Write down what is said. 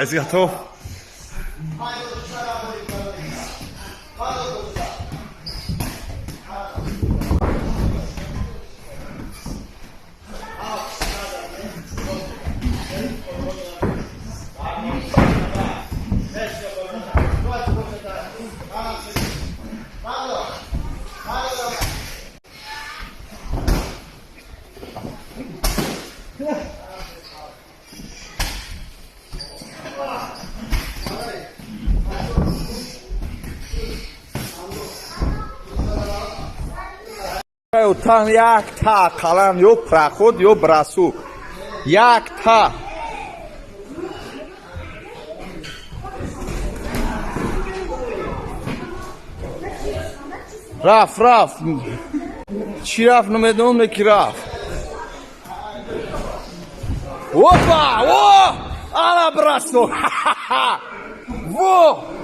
Изготов. Там як та қалам, ё проход, ё бросок, як та. Рафт, рафт, чӣ рафт, намедонам, ки рафт. Опа, о, ала бросок, во.